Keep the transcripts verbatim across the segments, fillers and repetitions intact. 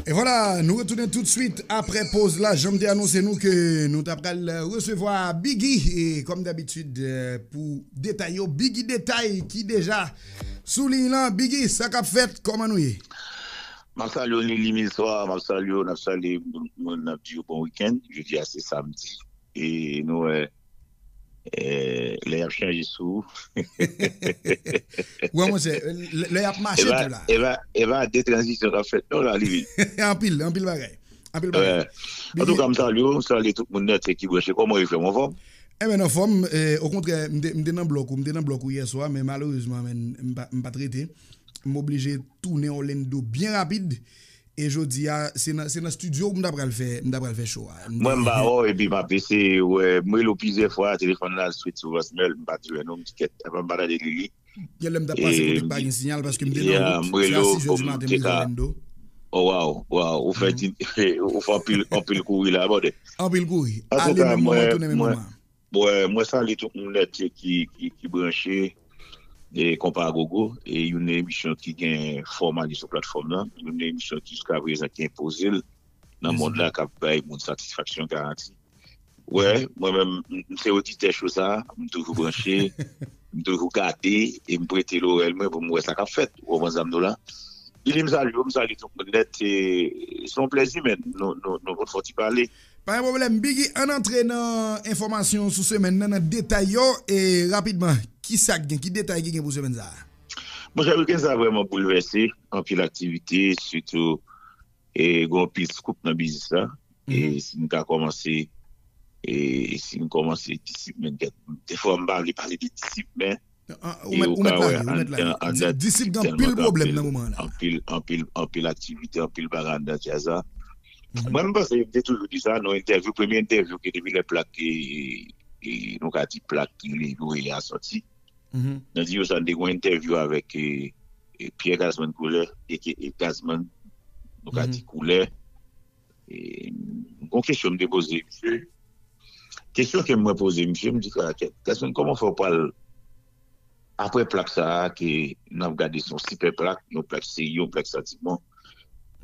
E vwala, nou retounen toutswit apre poz la. Jan m te anonse nou ke nou ta pral resevwa Biggy, e kòm dabitid, eh, pou detay yo, Biggy Detay ki deja sou liy lan. Biggy, sa k ap fèt? Kòman nou ye? M ap salye w, Lili Milswa, m ap salye w, n ap salye tout moun, n ap di yo bon wikenn. Jodi a se samdi, e nou wè, eh, lè y ap chanje sou ou. Wè, monchè, lè, lè y ap mache tou la. E pa, e pa de tranzisyon k ap fèt non la, Lili. Anpil, anpil bagay. Anpil bagay. Antouka, m salye w, m salye tout moun nèt ki branche. Kòman w ye, frè m, anfòm? Enben, anfòm, eh, okontrè, m te, m te nan blòk ou, m te nan blòk ou yè swa, men malerezman, men, m pa, m pa t rete. M oblije tounen Orlando byen rapid. E jodi a, se nan, se nan estidyo m ta pral fè, m ta pral fè show a. M te Mwen, m ba wè w, epi m ap eseye wè, m rele w plizyè fwa, telefòn la switch sou voicemail, m pa t jwenn ou, m di kèt, apa m pa tande Lili. Gen lè m t ap pase kote k pa gen siyal, paske m te nan wout, se a sis è di maten m rive Orlando. Oh, wow, wow, ou fè ti, ou fè anpil, anpil kouri la, bòdè. Anpil kouri. Ale menm moman, tounen menm moman. Bon, eh, mwen salye tout moun nèt ki, ki, ki branche, e Konpa Gogo, e youn nan emisyon ki gen fòma li sou platfòm nan, youn nan emisyon ki jiska prezan ki enpoze l nan mond la, k ap bay moun satisfaksyon garanti. Wè, mwen menm, m, m se oditè show sa, m toujou branche, m toujou gade, e m prete lorèy mwen pou m wè sa k ap fèt, ou konprann sa m di w la? Lili, m salye w, m salye tout moun nèt, se, se yon plèzi, men nou, nou, nou konn fè yon ti pale. Pa gen pwoblèm, Biggy, ann antre nan enfòmasyon sou semèn nan, nan detay yo, e rapidman, ki sa k gen, ki detay ki gen pou semèn sa a? Monchè, wikenn sa a vrèman boulvèse, anpil aktivite, sitou, e gen anpil scoop nan biznis la. E si m ka kòmanse, e si m kòmanse disip, men kèt, defwa m pa vle pale de disip, men An- an- ou e mèt ou ou mèt ka la wè ye, ou mèt la anndan ye. Di- anndan disip gen tèlman anpil gen pwoblèm anpil nan moman an la. Anpil anpil anpil aktivite, anpil bagay anndan djaz la. Mwen, m panse, m te toujou di sa nan entèvyou, premye entèvyou ke depi lè plak, e, e, nou ka di plak ki rele Yoye a sòti. Nan di yo sa, m te gen yon entèvyou avèk, e, e, Pierre Gazman Koulè, aka Gazman, nou ka di Koulè. E, m gon kesyon m te poze misye. Kesyon ke mwen poze misye, m di, "Karaktè, Gazman, kòman fè w pral apre plak sa a ke n ap gade se yon sipè plak, yon plak serye, yon plak santiman?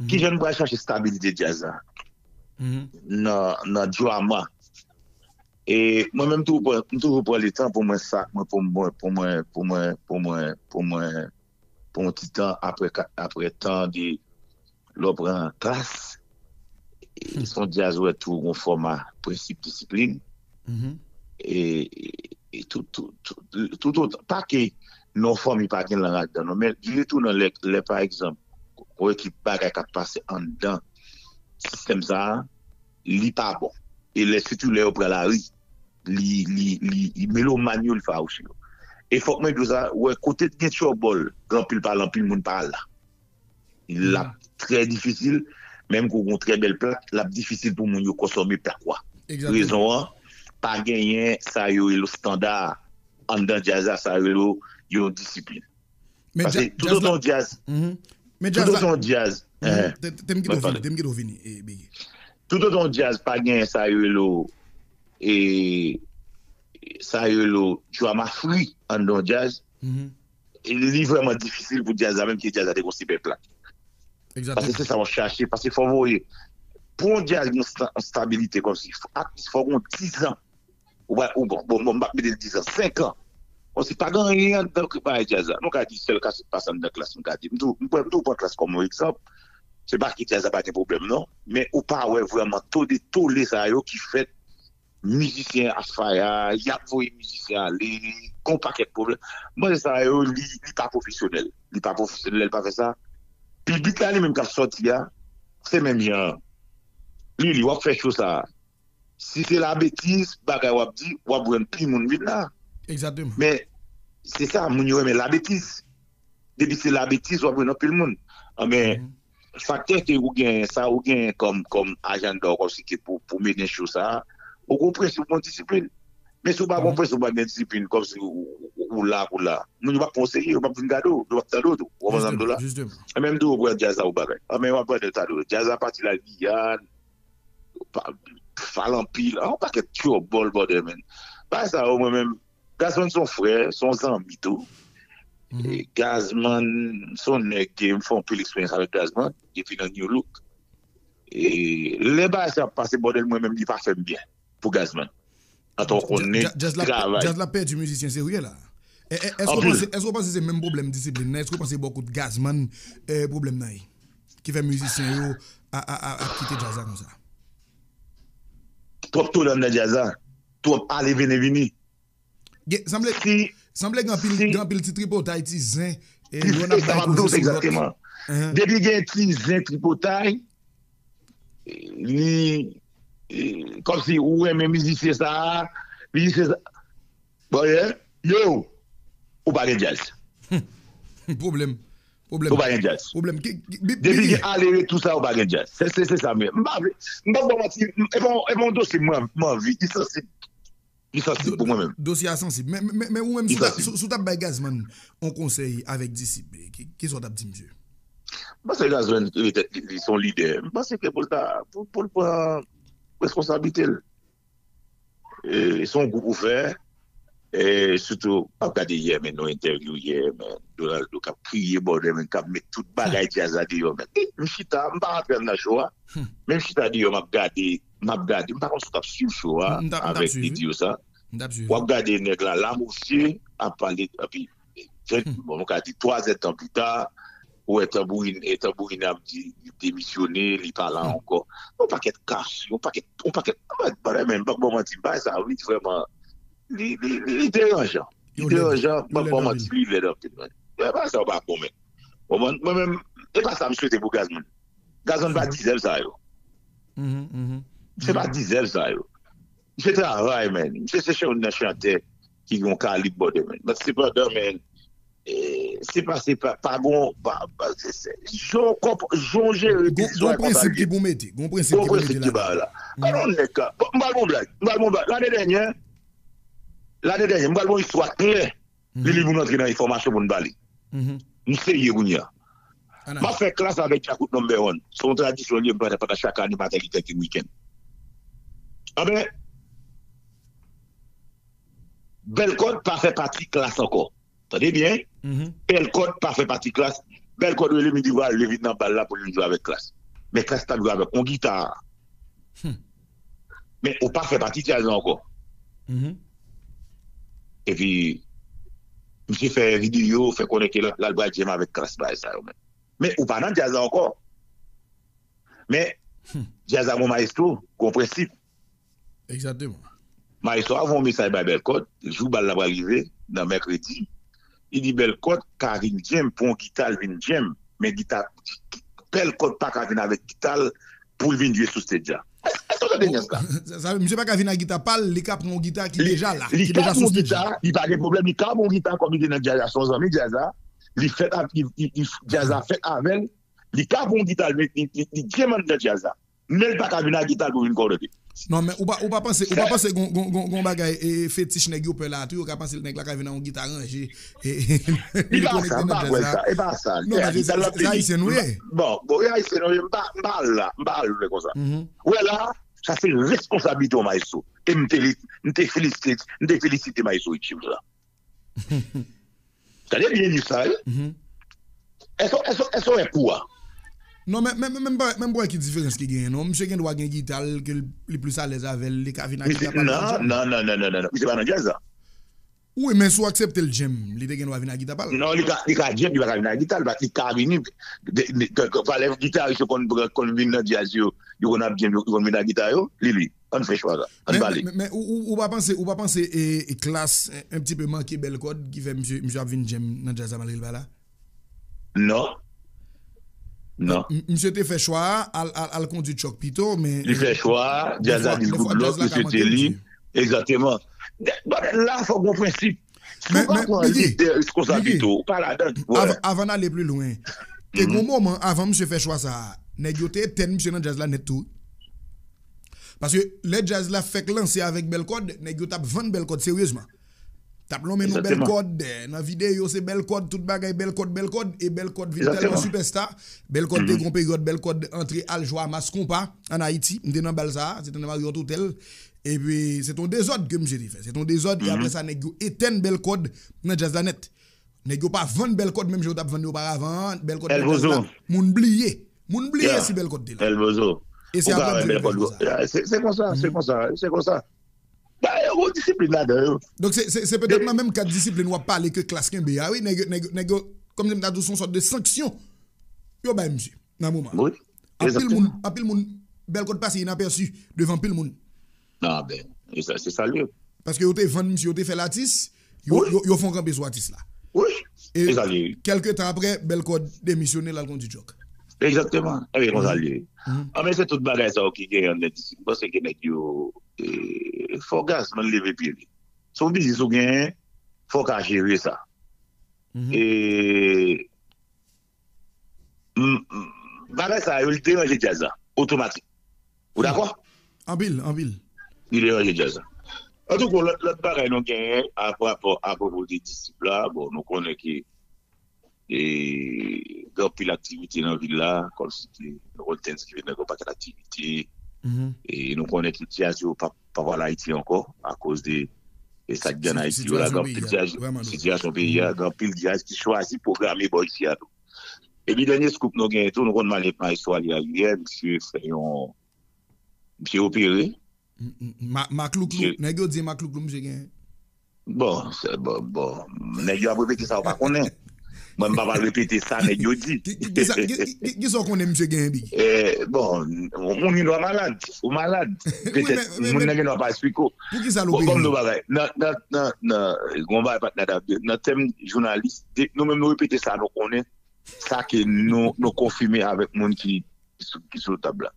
Kijan n pral chache stabilite djaz la nan, nan drama?" E mwen menm tou, m toujou pran letan pou mwen sa, mwen, pou mwen, pou mwen, pou mwen, pou mwen, pou mwen, pou yon ti tan apre, ka- apre tan de lè w pran klas, e se yon djaz ou wè tou yon fòma prensip disiplin. E, e, e tout, tout, tout, tout otan, pa ke nan yon fanmi pa gen lang ladan non, men li retounen lè, lè pa egzanp, yon ekip bagay k ap pase anndan sistèm sa a, li pa bon. E lè, sitou lè yo pran lari, li, li, li, li melomàn yo, li fawouche yo. E fòk mwen di w sa, wè, kote t gen tchòbòl, gen anpil pale, anpil moun pa al la. L ap trè difisil, menm ke w gen yon trè bèl plak, l ap difisil pou moun yo konsome plak ou a. Rezon an, pa genyen sa yo rele estanda anndan djaz la, sa yo rele yon disiplin. Paske tout otan djaz, men tout djaz la, otan djaz, te, te m kite w fini, te m kite w fini, e, Biggie. Tout otan djaz pa gen sa yo rele, e, sa yo rele drama free anndan djaz, e li vrèman difisil pou djaz la, menm ke djaz la te gon sipè plak. Paske se sa w ap chache, paske fò w voye. Pou yon djaz gen yon sta- yon stabilite kòmsi, atis fò gen yon dizan. Ou pa, ou bon, bon, bon, m p ap mete l dizan, senk an. Bon, se pa gen anyen anndan ki bay djaz la. Nou ka di sèl kasèt pase anndan klas, nou ka di. M tou, m pran, m tou pran klas kòm yon egzanp. Se pa ke djaz la pa gen pwoblèm, non. Men ou pa wè vrèman tole, tole sa yo ki fèt, mizisyen ap faya, y ap voye mizisyen ale, gon pakèt pwoblèm. Manzè sa yo, li, li pa pwofesyonèl. Li pa pwofesyonèl, lè l pa fè sa. Piblik la li menm k ap sòti a, se menm jan an. Li, li, w ap fè cho sa a. Si se labetiz, bagay w ap di, w ap jwenn pil moun vin la. Men, se sa, moun yo renmen labetiz. Depi se labetiz, w ap jwenn anpil moun. Anben, faktè ke ou gen, sa ou gen kòm, kòm ajanda w, kòmsi ke pou, pou mennen cho sa a, ou gon prensip, ou gon disiplin. Men si w pa gon prensip, ou pa gen disiplin, kòmsi ou, ou, ou la, ou la. Moun yo p ap pran w serye, yo p ap vin gade w, yo p ap tande w tou. Ou konprann sa m di w la? Anben, m di w, ou pran djaz la, ou bagay. Anben, w ap pran de tado. Djaz la pati la, Giyàn, pa- fal anpil. An pakèt tchòbòl, bòdè, men. Bagay sa yo, mwen menm, Gazman se yon frè, se yon zanmi tou. E Gazman se yon nèg ke m fè anpil eksperyans avèk Gazman, depi nan New Look. E, lè bagay sa ap pase, bòdèl, mwen menm, li pa fè m byen pou Gazman. Antan w konnen travay. Djaz la pèdi mizisyen serye la. Èske w panse se menm pwoblèm disiplin nan? Èske w panse bò kot Gazman pwoblèm nan ye? Ki fè mizisyen yo ap kite djaz la konsa? Twòp tolan nan djaz la. Twòp ale vini vini. Sanble gen anpil ti tripotay, ti zen, yo nan bay koze sou lòt. Depi gen ti zen, tripotay, li kòmsi ou renmen mizisyen sa a, mizisyen sa a. Bon, yo, ou pa gen djaz. Pwoblèm. Pwoblèm. Ou pa gen djaz. Pwoblèm. Depi gen ale retou sa, ou pa gen djaz. Se sa menm. M pa vle, m pa ba w manti, e pa yon dosye m anvi, li sansib. Li sansib pou mwen menm. Dosye a sansib. Men ou menm, si w t ap bay Gazman yon konsèy avèk disip, kisa w t ap di misye? M panse Gazman, petèt, li se yon lidè. M panse ke pou l ta, pou l pran responsablite l. Se yon gwoup ou fè. Sitou, m ap gade yè, men, yon entèvyou yè, men, Donaldo k ap kriye bòdèl, men, k ap met tout bagay djaz la deyò, men. M chita, m pa rantre nan cho a, men m chita deyò, m ap gade, m ap gade, m pa konn si w t ap swiv cho a avèk videyo sa. W ap gade nèg la, la, mesye, ap pale, epi, bon, m ka di, twa zè tan pita, ou wè tanbourin, e tanbourin ap di li demisyone, li pa la ankò. Yon pakèt kas, yon pakèt, yon pakèt, bagay, men, m p ap ba w manti, bagay sa, wi, vrèman, li, li, li, li deranjan. Li deranjan, m p ap ba w manti, li lèd anpil, men. Bagay sa yo pa bon, men. Mwen menm, e pa sa m swete pou Gazman. Gazman pa dizèv sa yo. Se pa dizèv sa yo. Misye travay, men. Misye se youn nan chantè ki gen yon kalib bòdèl, men. Men sepandan, men, se pa, se pa, pa gon, pa, pa, se, se, jan w jere biznis ou ak konpayini. Gon prensip ki pou mete, gon prensip ki pou mete la. Gade yon nèg ka, m pral bon blag, m pral bon blag. Lane dènyè, lane dènyè, m pral bon istwa klè. Li, li pou n antre nan enfòmasyon pou n pale. M serye kounye a. M ap fè klas avèk Djakout Number One. Se yon tradisyon li ye, m fè pandan chak ane, maten, li tèt li wikenn. Anben, Bèlkòd pa fè pati klas ankò. Tande byen. Bèlkòd pa fè pati klas. Bèlkòd rele m, li di, "Pral leve nan bal la pou l vin jwe avèk klas." Men klas t ap jwe avèk yon gita. Men ou pa fè pati djaz la ankò. Epi, misye fè videyo, fè konnen ke l ap, l al pral djèm avèk klas bagay sa yo, men. Men ou pa nan djaz la ankò. Men, djaz la gon mayestwo, gon prensip. Egzakteman. Mayestwo a voye yon mesaj bay Bèlkòd, jou bal la pral rive, nan mèkredi. Li di Bèlkòd ka vin djèm, pran yon gita l vin djèm. Men gita, Bèlkòd pa ka vin avèk gita l pou l vin jwe sou stage la. Èske, èske w tande nyans la? Sa, sa, misye pa ka vin ak gita pa l, li ka pran yon gita ki deja la, ki deja sou stage la. Li ka pran yon gita, li pa gen pwoblèm, li ka pran yon gita kòm li te nan djaz la, se yon zanmi djaz la. Li fèt ak, li, li, li, djaz la fèt avè l. Li ka pran yon gita, li, li, li, li djèm anndan djaz la. Men l pa ka vin ak gita l pou vin kòdonte. Non, men ou pa, ou pa panse, ou pa panse gon, gon, gon, gon bagay, e, fetich nèg yo pè la tou, yo ka panse nèg la ka vin ak yon gita ranje, e, e, li konekte nan djaz la. E pa sa, e pa sa. Non, men se, se, se ayisyen nou ye. Bon, bon, e ayisyen nou ye, m pa, m pa al la, m pa al lwen konsa. Ou wè la, sa se responsablite yon mayestwo. E m te, m te felisite, m te felisite mayestwo Richie pou sa. Tande byen li sa, wi. Èske, èske, èske w wè kou a? Non, men, men, men, men, men, men, m pa wè ki diferans ki genyen, non. Misye gen dwa gen gita l, ke l, li plis alèz avè l, li ka vin ak gita pa l. Non, non, non, non, non, non. Misye pa nan djaz la. Wi, men si w aksepte l djèm, li te gen dwa vin ak gita pa l. Non, li ka, li ka djèm, li pa ka vin ak gita l, li ka vini. Valè gitaris yo konn, konn vin nan djaz yo, yo konn ap djèm, yo konn vin ak gita yo, li, li. Ann fè chwa sa. Ann pale. Men, men, men ou, ou, ou pa panse, ou pa panse, e, e klas, e, un petit peu manke Bèlkòd ki fè misye, misye ap vin djèm nan djaz la malgre l pa la? Non. Non. M-, misye te fè chwa a, al, al, al kondui Chuck pito, men, li fè chwa a, djaz la di l good luck, misye te li. Egzakteman. Bagay la, fòk gon prensip. Si w pa pran lidè reskonsablite w, ou pa ladan. Avan n ale pli lwen, te gon moman, avan misye fè chwa sa a, nèg yo te etèn misye nan djaz la nèt tou. Paske lè djaz la fèk lanse avèk Bèlkòd, nèg yo t ap vann Bèlkòd seryezman. T ap lonmen non Bèlkòd, nan videyo se Bèlkòd, tout bagay Bèlkòd, Bèlkòd, e Bèlkòd vin tèlman sipèsta. Bèlkòd te gon peryòd, Bèlkòd antre al jwe a Mass Konpa ann Ayiti, m te nan bal sa a, se te nan Marriott Hotel. Epi, se te yon dezòd ke misye te fè. Se te yon dezòd, e apre sa, nèg yo etèn Bèlkòd nan djaz la nèt. Nèg yo pa vann Bèlkòd menm jan yo t ap vann li oparavan an. Bèlkòd nan djaz la, moun bliye. Moun bliye si Bèlkòd te la. Elvozo. E se aprann se yo fè sa. Se konsa, se konsa, se konsa. Ba, yo gon disiplin ladan yo. Donk, se petèt nan menm kad disiplin w ap pale ke Klass kenbe a, wi. Nèg yo, nèg yo, nèg yo, kòmsi m ta di w, se yon sòt de sanksyon yo bay misye nan moman. Wi. Anpil moun, anpil moun, Bèl Kòd pase inapèsi devan anpil moun. Ah ben, se sa l ye. Paske yo te vann misye, yo te fè l atis, yo, yo, yo fè yon kanpe sou atis la. Wi, se sa l ye. Kèlke tan apre, Bèl Kòd demisyone, l al kondui djòk. Egzakteman. Ebyen, konsa l ye. Anben, se tout bagay sa yo ki genyen anndan disip. M panse ke nèg yo, e, fò gazman leve pye li. Se yon biznis ou genyen, fò w ka jere sa. E, m, m, bagay sa yo, li deranje djaz la, otomatik. Ou dakò? Anpil, anpil. Li deranje djaz la. Antouka, lòt, lòt bagay nou genyen a rapò, apwopo de disip la, bon, nou konnen ke, e, gen anpil aktivite nan vil la, kòmsi ke nou konn Thanksgiving nan, gen yon pakèt aktivite, e nou konnen ke djaz yo p ap, p ap al Ayiti ankò, akoz de, e sa k gen an Ayiti yo la, gen anpil djaz, sitiyasyon peyi a, gen anpil djaz ki chwazi pwograme bò isi a tou. Epi dènye scoop nou genyen tou, nou konn Maestro Aliaye, misye fè yon, misye opere. Maklouklou, nèg yo di maklouklou misye genyen. Bon, bon, bon, nèg yo ap repete sa yo pa konnen. Mwen, m pa pral repete sa nèg yo di. Ki sa w konnen misye genyen, Biggy? Bon, moun gen dwa malad, ou malad. Petèt moun nan gen dwa pa eksplike w. Poukisa l opere? Bon, kòm nou bagay, nan, nan, nan, nan, gon bagay patnè t ap di, nan tèm jounalis, nou menm nou repete sa nou konnen, sa ke nou, nou konfime avèk moun ki, ki sou, ki sou tab la.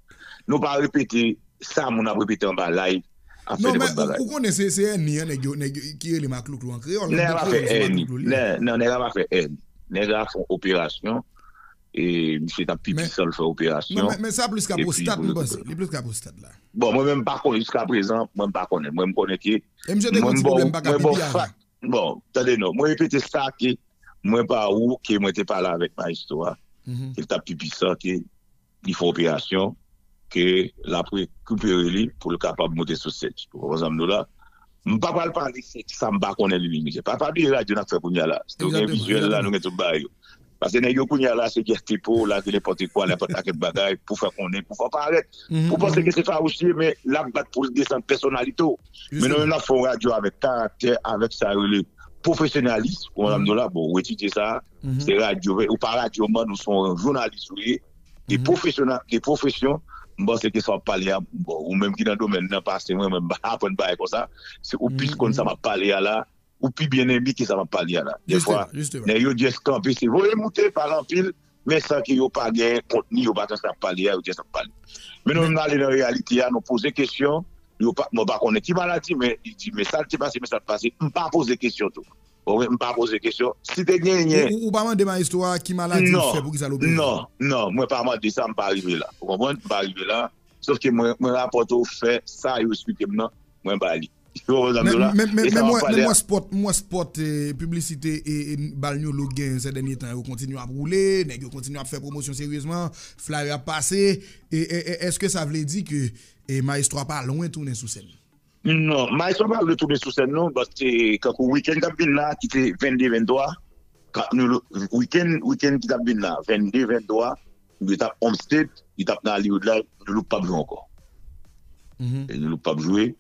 Nou pa repete sa moun ap repete anba live, ap fè nenpòt bagay. Non, men ou konnen se, se èni an, nèg yo, nèg yo ki rele maklouklou an kreyòl. Nèg la pa fè èni. Non, nèg la pa fè èni. Nèg la fè yon operasyon, e misye t ap pi pisan l fè operasyon. Men, men sa plis ka pwostat, m panse. Li plis ka pwostat la. Bon, mwen menm m pa konnen jiskaprezan, mwen m pa konnen. Mwen m konnen ke. E misye te gen yon ti pwoblèm pa ka pipi avan. Bon, tande non, mwen repete sa ke mwen pa ou, ke mwen te pale avèk Maestro a, ke l t ap pi pisan, ke li fè operasyon, ke l ap rekipere li pou l kapab monte sou sèn. Ou konprann sa m di w la? M pa pral pale se sa m pa konnen li menm. Pa, pa bliye radyo n ap fè kounye a la. Si w gen vizyèl la, nou gen tout bagay yo. Paske nèg yo kounye a la, se gèt po, lage nenpòt kwa, nenpòt pakèt bagay pou fè konnen, pou fè parèt, pou panse ke se fawouch li ye, men l ap bat pou l desann pèsonalite w. Men nou menm n ap fè yon radyo avèk karaktè, avèk sa yo rele pwofesyonalis, ou konprann m di w la, bon, ou etidye sa, se radyo, ou pa radyomann, ou se yon jounalis ou ye, de pwofesyona-, de pwofesyon, m panse ke sa w ap pale a, bon, ou menm ki nan domèn nan pase mwen, mwen m aprann bagay konsa, se ou plis konn sa m ap pale a la, ou pi byen enbi ke sa m ap pale a la. Dèfwa, nèg yo just kanpe, se voye moute, pale anpil, men san ke yo pa gen kontni, yo pa konn sa y ap pale a, yo just ap pale. Men nou menm n ale nan reyalite a, nou poze kesyon, yo pa, mwen pa konnen ki maladi, men li di, men sa l te pase, men sa l pase, m pa poze kesyon tou. Ou konprann? M pa poze kesyon. Si te genyen. Ou, ou, ou pa mande Maestro a ki maladi l fè pou ki sa l opere? Non, non, mwen pa mande sa, m pa rive la. Ou konprann? M pa rive la. Sòf ke mwen, mwen rapòte w fè sa yo esplike m nan, mwen ba li. Ou konprann sa m di w la? Men, men, men, men mwen, men mwen spòt, mwen spòt, eh, piblisite e, e bal New Look gen sè dènye tan yo kontinye ap woule, nèg yo kontinye ap fè pwomosyon seryezman, flyer ap pase, e, e, e, èske sa vle di ke, e, Maestro a pa lwen tounen sou sèn? Non, Maestro pa lwen tounen sou sèn non, paske kankou wikenn k ap vin la, ki se vennde venntwa, ka-, nou, wikenn, wikenn ki t ap vin la, vennde venntwa, li t ap Homestead, li t ap nan Hollywood la, New Look p ap jwe ankò. E New Look p ap jwe.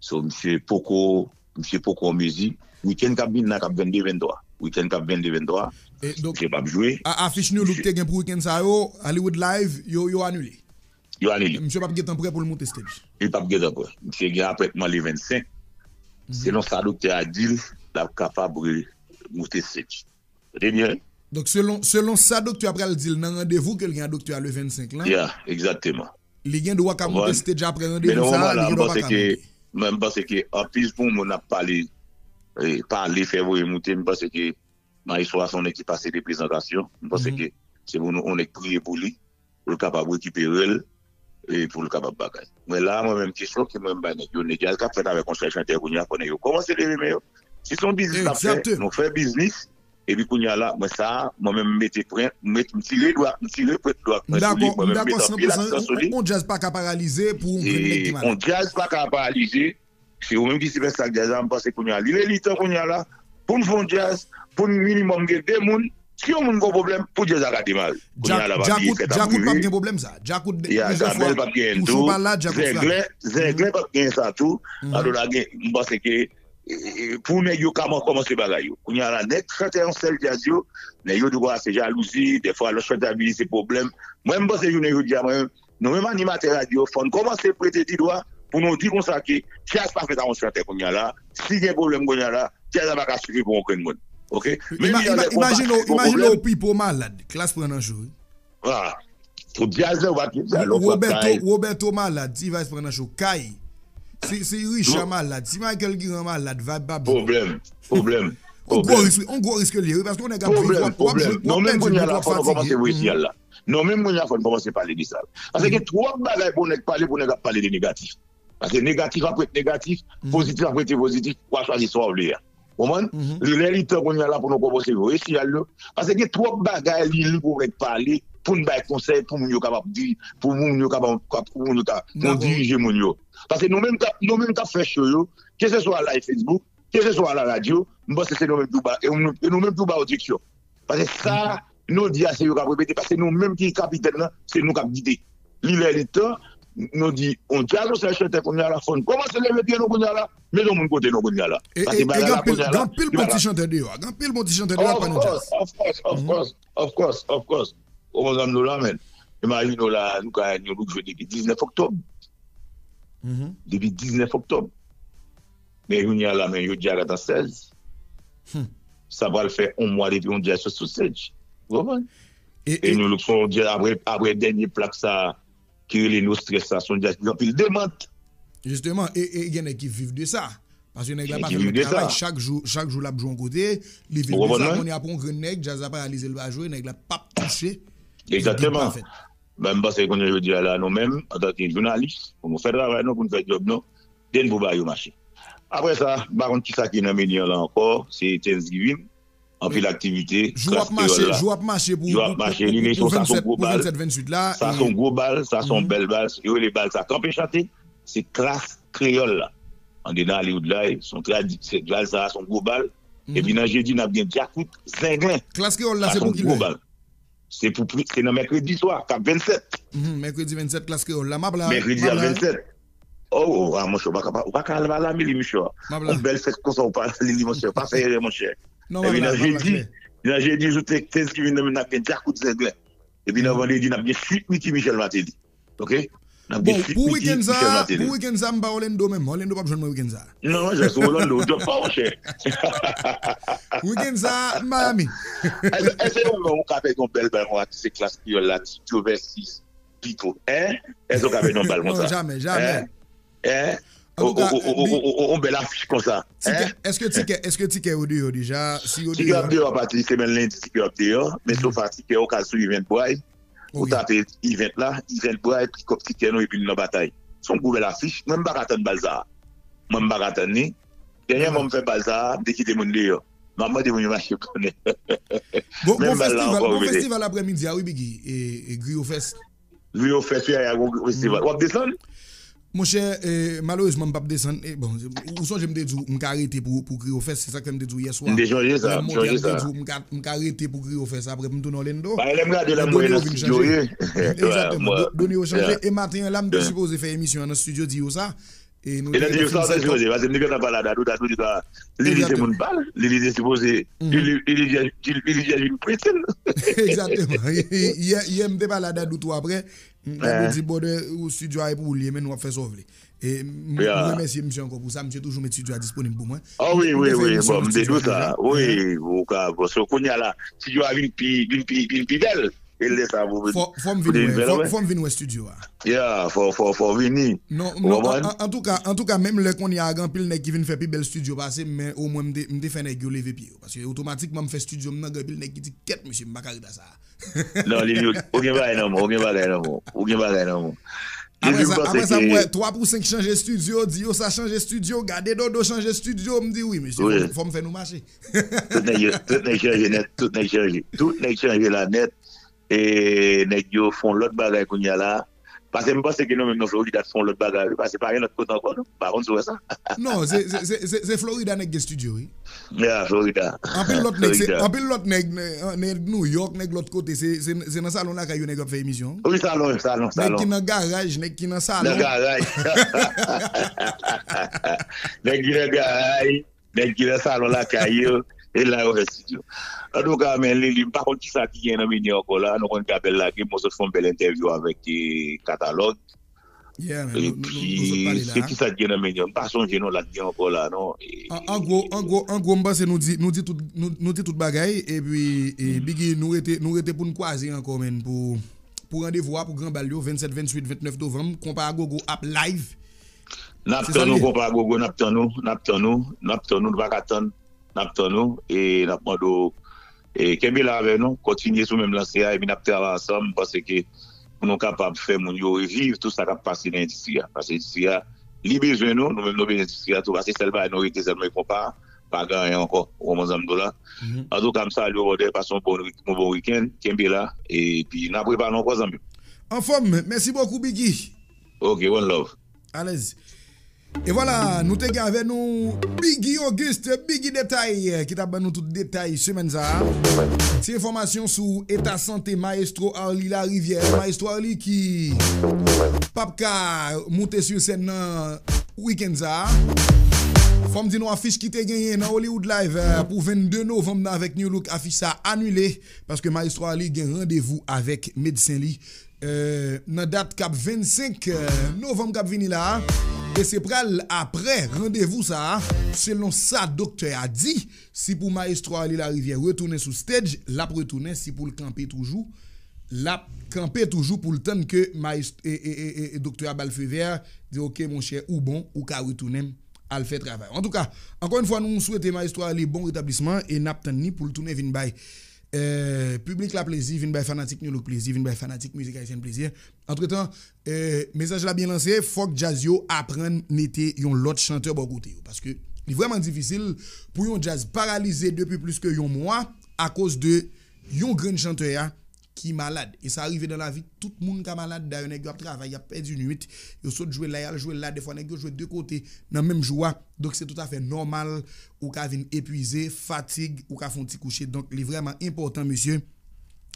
So, misye poko, misye poko an mezi. Wikenn k ap vin la, k ap vennde venntwa. Wikenn k ap vennde venntwa, misye p ap jwe. A-, afich New Look te gen pou wikenn sa yo, Hollywood Live, yo, yo anile. Yo anile. Misye p ap gentan prè pou l monte stage. Li p ap gentan prè. Misye gen apètman le vennsenk. Selon sa doktè a di l, l ap kapab re-, monte stage. Tande byen. Donk, selon, selon sa doktè a pral di l nan randevou ke l gen ak doktè a le vennsenk lan, yeah, egzakteman. Li gen dwa ka monte stage apre randevou sa a, li gen dwa pa ka monte. Men m panse ke anpil pou moun ap pale, e, pale, fè voye moute, m panse ke Maestro a se yon nèg ki pase de prezantasyon. M panse ke se pou nou, yon nèg priye pou li, pou l kapab rekipere l, e pou l kapab bagay. Mwen la, mwen menm kesyon ke mwen bay nèg yo, nèg yo, sa k ap fèt avèk yon sèl chantè kounye a, fò nèg yo kòmanse leve men yo. Si se yon biznis n ap fè, nou fè biznis, epi kounye a la, mwen sa a, mwen menm m mete pwent, m met, m tire dwat, m tire pwent dwat mwen sou li, mwen menm m mete anpil aksan sou li. On djaz pa ka paralize pou yon grenn nèg ki malad. On djaz pa ka paralize, se ou menm ki sipèsta djaz la, m panse kounye a, li lè li tan kounye a la, pou n fè yon djaz, pou n minimòm gen de moun, Si yon moun gen pwoblèm, pou djaz la ka demare. Kounye a la, pa bliye fèt ap rive. Djakout p ap gen pwoblèm sa. Djakout, plizyè fwa, Touchou pa la, Djakout frape. Zenglen, Zenglen p ap gen sa tou. Ado la gen, m panse ke, e, e, pou nèg yo ka kòmanse bagay yo. Kounye a la, nèg chante yon sèl djaz yo, nèg yo di w a se jalouzi, dèfwa lòt chante ap vini se pwoblèm. Mwen, m panse jounen jodi a, mwen, nou menm animatè radyo, fò n kòmanse prete ti dwa pou nou di konsa ke djaz pa fèt a yon chantè kounye a la. Si gen pwoblèm kounye a la, djaz la pa ka sifi pou yon grenn moun. Oke? Menm jan lè konpa, imajine w, imajine w Pipo malad, Klass pran nan cho, wi. Ah, pou djaz la, w pa t djaz la, w pa t kay. Roberto malad, T-Vice pran nan cho, kay. Si, si Richard malad, si Michael Guiran malad, Vibe pa bon. Pwoblèm, pwoblèm, pwoblèm. On gwo risk, wi, on gwo risk li ye, wi, paske yon nèg ap viv, w ap, w ap jwe, w ap pèdi, w ap fatige. Non, menm kounye a la, fò nou kòmanse voye siyal la. Non, menm kounye a, fò n kòmanse pale de sa. Paske gen twòp bagay pou nèg pale, pou nèg ap pale de negatif. Paske negatif ap ret negatif, pozitif ap rete pozitif, w a chwazi sa w vle a. Konprann? Li lè li tan kounye a la pou nou kòmanse voye siyal yo. Paske gen twòp bagay li, li pou nèg pale, pou n bay konsèy, pou moun yo kapab di, pou moun yo kapab, pou moun yo ka, pou dirije moun yo. Paske nou menm k ap, nou menm k ap fè show yo, keseswa live Facebook, keseswa la radyo, m panse se nou menm ki ba, e nou, e nou menm ki ba yo direksyon. Paske sa nou di a, se yo k ap repete, paske nou menm ki kapitèn nan, se nou k ap gide. Li lè li tan, nou di, on djaz, on sèl chantè kounye a la, fò n kòmanse leve pye nou kounye a la, mete yon moun kote nou kounye a la. Paske bagay la kounye a la, gen anpil bon ti chantè deyò a, gen anpil bon ti chantè deyò a k pa nan djaz. Of course, of course, of course, of course, of course. Ou konprann sa m di w la, men. Imajine w la, nou ka, nou, nou jwe depi diznèf oktòb. Depi diznèf oktòb. Men kounye a la, men jodi a gentan sèz. Sa pral fè yon mwa depi yon djaz sot sou stage. Ou konprann? E nou, nou fè yon djaz apre, apre dènye plak sa ki rele No Stress sa, se yon djaz ki gen anpil demant. Jisteman, e, e gen nèg ki viv de sa. Paske nèg la pa fè l travay, chak jou, chak jou l ap jwe yon kote, li viv de sa, kounye a pou yon grenn nèg, djaz la paralize, l pa jwe, nèg la p ap touche, bit pa fèt. Men m panse kounye a jodi a la, nou menm, antanke jounalis, pou nou fè travay nou, pou nou fè djòb nou, den pou bagay yo mache. Apre sa, m pa konn kisa ki nan meni an la ankò, se Thanksgiving, anpil aktivite, klas kreyòl la. Jou ap mache, jou ap mache pou, pou, pou, pou, pou vennsenk, pou vennsenk, venntuit la. Sa se yon gwo bal, sa se yon bèl bal, yo rele bal sa Kanpe Chante, se klas kreyòl la. Andedan Hollywood la, se yon tradi-, se bal sa, se yon gwo bal. Epi nan jedi, n ap gen djakout, zenglen. Klas kreyòl la, se pou kilè? Se pou pri-, se nan mèkredi swa, k ap vennsèt. Mèkredi vennsèt, klas kreyòl la. M ap la, m ap la. Mèkredi ap vennsèt. Oh, oh, ah, monchè, ou pa ka, ou pa ka al pa la, Mili, monchè. M ap la. Yon bèl fèt konsa, ou pa, Lili, monchè. Pa fè erè, monchè. Epi nan jedi, nan jedi, jou Thanksgiving nan, n ap gen djakout zenglen. Epi nan vandredi, n ap gen swit Mickey Michel Martelly. Oke? N ap gen swit Mickey Michel Martelly. Bon, pou wikenn sa, pou wikenn sa, m pa Orlando menm. Orlando p ap jwenn mwen wikenn sa. Non, jès Orlando, djòb pa, monchè. Wikenn sa, Miami. Èske, èske ou menm ou ka pèdi yon bèl bal konsa ki se klas kreyòl la, Ti Djo vèsis Pipo, en? Èske ou ka pèdi yon bal konsa? Non, jamè, jamè. En? En? Antouka, on bèl afich konsa. Tikè, èske tikè, èske tikè yo deyò deja? Si yo deyò. Tikè ap deyò apati semèn lendi, tikè ap deyò. Men sofa tikè yo ka sou Eventbrite. Ou tape event la, Eventbrite, pikòp tikè nou epi n nan batay. Se yon gwo bèl afich. Mwen, m pa ka tann bal sa a. Mwen, m pa ka tann li. Dènyèman, m fè bal sa a, m te kite moun deyò. M ap mande moun yo mache konnen. Bon, bon festival, bon festival aprèmidi a, wi, Biggy. E, e Griyo Fest. Griyo Fest, ya, ya, bon festival. W ap desann? Monchè, e, malerezman, m p ap desann. E, bon, ou sonje m te di w, m ka rete pou, pou Griyo Fest, se sa k fè m te di w yè swa. M te sonje sa, m sonje sa. Lè m monte a, m te di w, m ka, m ka rete pou Griyo Fest, apre pou m tounen Orlando. Ba, lè m gade la, m wè nan estidyo, wi. Egzakteman, do-, done yo chanje. E maten an la, m te sipoze fè emisyon an nan estidyo, di yo sa. E nou te gentan fini sa twòp. Paske m te gentan pale a Dadou, Dadou di sa, Lili se moun pa l, Lili te sipoze, Lili, Lili, Lili, Lili vin prete l. Egzakteman. Yè, yè, m te pale a Dadou tou apre. Dadou di, brother, ou estidyo a e pou ou l ye, men nou ap fè sa w vle. E m, m remèsye misye ankò pou sa, misye toujou met estidyo a disponib pou mwen. Ah wi, wi, wi, bon, m te di w sa. Wi, ou ka, bon, so kounye a la, estidyo a vin pi, vin pi, vin pi bèl. E lè sa pou vin. Fò, fò m vin wè, fò, fò m vin wè estidyo a. Ya, fò, fò, fò vini. Non, non, an, an, antouka, antouka, menm lè kounye a, gen anpil nèg ki vin fè pi bèl estidyo pase m, men omwen m te, m te fè nèg yo leve pye yo. Paske otomatikman m fè estidyo m nan, gen anpil nèg ki di, "Kèt, mesye, m pa ka ret la sa a." Non, Lili, ou gen bagay nan men w, ou gen bagay nan men w, ou gen bagay nan men w. Apre sa, apre sa, m wè twa pou senk chanje estidyo, di yo sa chanje estidyo, gade Dodo chanje estidyo, m di, "Wi, mesye, fò m, fò m fè nou mache." Tout nèg yo, tout nèg chanje nèt, tout nèg chanje, tout nèg chanje la nèt. E nèg yo fè yon lòt bagay kounye a la. Paske m panse ke nou menm nan Florida, nou fè yon lòt bagay, wi, paske pa gen lòt kote ankò, non. M pa konn si w wè sa. Non, se, se, se, se, se Florida nèg gen studio, wi. Yeah, Florida. Anpil lòt nèg, se, anpil lòt nèg, nèg New York, nèg lòt kote, se, se, se nan salon lakay yo nèg yo ap fè emisyon. Wi, salon, salon, salon. Nèg ki nan garaj, nèg ki nan salon. Nan garaj. Nèg ki nan garaj, nèg ki nan salon lakay yo, e la yo fè studio. Antouka, men Lili, m pa konn kisa ki gen nan menye ankò la, nou konn Gabel lage, m sot fè yon bèl entèvyou avèk eh, Katalòg. Yeah, man, nou, nou, nou, nou sot pale la. Epi, se kisa ki gen nan menye, m pa sonje non, la ki gen ankò la, non. An, an gwo, an gwo, an gwo, m panse nou di, nou di tout, nou, nou di tout bagay, epi e, Biggie, nou rete, nou rete pou n kwaze ankò, men, pou, pou randevou a, pou gran bal yo, vennsèt, venntuit, vennèf novanm, Konpa Agogo ap live. N ap tann nou, Konpa Agogo, n ap tann nou, n ap tann nou, n ap tann nou, nou pa ka tann, n ap tann nou, e n ap mande w, e, kenbe la avè nou, kontinye sou menm lanse a, epi n ap travay ansanm, m panse ke pou nou kapab fè moun yo reviv tout sa k ap pase nan endistri a. Paske endistri a, li bezwen nou, nou menm nou bezwen endistri a tou, paske sèl bagay nou rete sèlman e konpa, pa gen anyen ankò, ou konprann sa m di w la. Antouka, m salye w, brother, pase yon bon, yon bon wikenn, kenbe la, epi n ap repale ankò, zanmi m. Anfòm, mèsi bokou, Biggie. Ok, one love. Alèz. E vwala, nou te gen avè nou Biggie Auguste, Biggie Detay, ki t ap ban nou tout detay semèn sa a. Ti enfòmasyon sou eta sante Maestro Arly Larivière. Maestro Arly ki p ap ka moute sou sèn nan wikenn sa a. Fò m di nou afich ki te genyen nan Hollywood Live eh, pou vennde novanm nan avèk New Look, afich sa anile paske Maestro Arly gen randevou avèk medsen li eh, nan dat k ap vennsenk eh, novanm k ap vini la a. E se pral apre randevou sa a, selon sa doktè a di, si pou Maestro Arly Larivière retounen sou stage, l ap retounen, si pou l kanpe toujou, l ap kanpe toujou pou l tann ke maest, e, e, e, e, e doktè a ba l feu vert, di ok monchè ou bon, ou ka retounen al fè travay. Antouka, ankò yon fwa nou swete Maestro Arly bon retablisman e n ap tann li pou l tounen vin bay eh, piblik la plezi, vin bay fanatik New Look plezi, vin bay fanatik mizik ayisyèn plezi. Antretan, eh, mesaj la byen lanse, fòk djaz yo aprann mete yon lòt chantè bò kote yo. Paske li vrèman difisil pou yon djaz paralize depi plis ke yon mwa akoz de yon grenn chantè a ki malad. E sa rive nan lavi, tout moun ka malad. Dayè, nèg yo ap travay, y ap pèdi nwit. Yo sot jwe la, y al jwe la. Defwa, nèg yo jwe de kote nan menm jou a. Donk, se toutafè nòmal ou ka vin epwize, fatig, ou ka fè yon ti kouche. Donk, li vrèman enpòtan, mesye,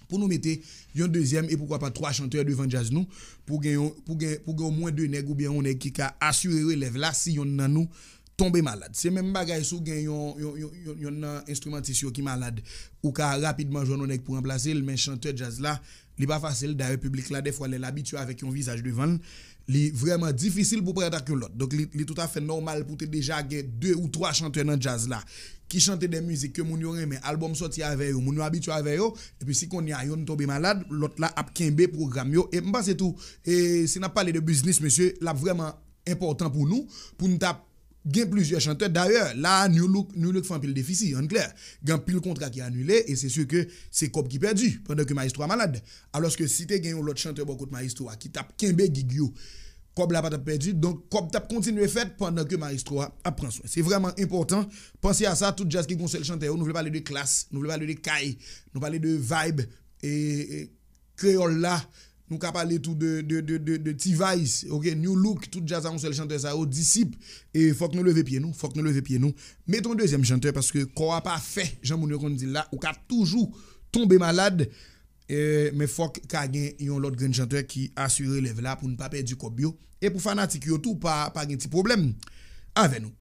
pou nou mete yon dezyèm e poukwa pa twa chantè devan djaz nou, pou gen, yon, pou gen, pou gen omwen de nèg oubyen yon nèg ki ka asire relèv la si yonn nan nou tonbe malad. Se menm bagay si w gen yon, yon, yon, yon, yon nan enstrimantis yo ki malad, ou ka rapidman jwenn yon nèg pou ranplase l, men chantè djaz la, li pa fasil. Dayè, piblik la, dèfwa, lè l abitye avèk yon vizaj devan l, li vrèman difisil pou parèt ak yon lòt. Donk, li, li toutafè nòmal pou te deja gen de ou twa chantè nan djaz la ki chante de mizik ke moun yo renmen, albòm sòti avè yo, moun yo abitye avè yo, epi si kounye a yonn tonbe malad, lòt la ap kenbe pwogram yo. E m panse tou, e si n ap pale de biznis, mesye, l ap vrèman enpòtan pou nou, pou n t ap gen plizyè chantè. Dayè, la a, New Look, New Look fè anpil defisi, ann klè. Gen anpil kontra ki anile, e se si ke se kòb ki pèdi, pandan ke Maestro a malad. Alòske si te gen yon lòt chantè bò kot Maestro a ki t ap kenbe gig yo, kòb la pa t ap pèdi, donk kòb t ap kontinye fèt pandan ke Maestro a ap pran swen. Se vrèman enpòtan, panse a sa, tout djaz ki gon sèl chantè yo, nou vle pale de klas, nou vle pale de kay, nou pale de vibe, e, e, kreyòl la, nou ka pale tou de, de, de, de, de T-Vice, ok, New Look, tout djaz a yon sèl chantè sa yo, Disip, e fòk nou leve pye nou, fòk nou leve pye nou. Mete yon dezyèm chantè, paske kò a pa fè, jan moun yo konn di l la, ou ka toujou tonbe malad, e, men fòk ka gen yon lòt grenn chantè ki asire relèv la pou n pa pèdi kòb yo. E pou fanatik yo tou, pa, pa gen ti pwoblèm avè nou.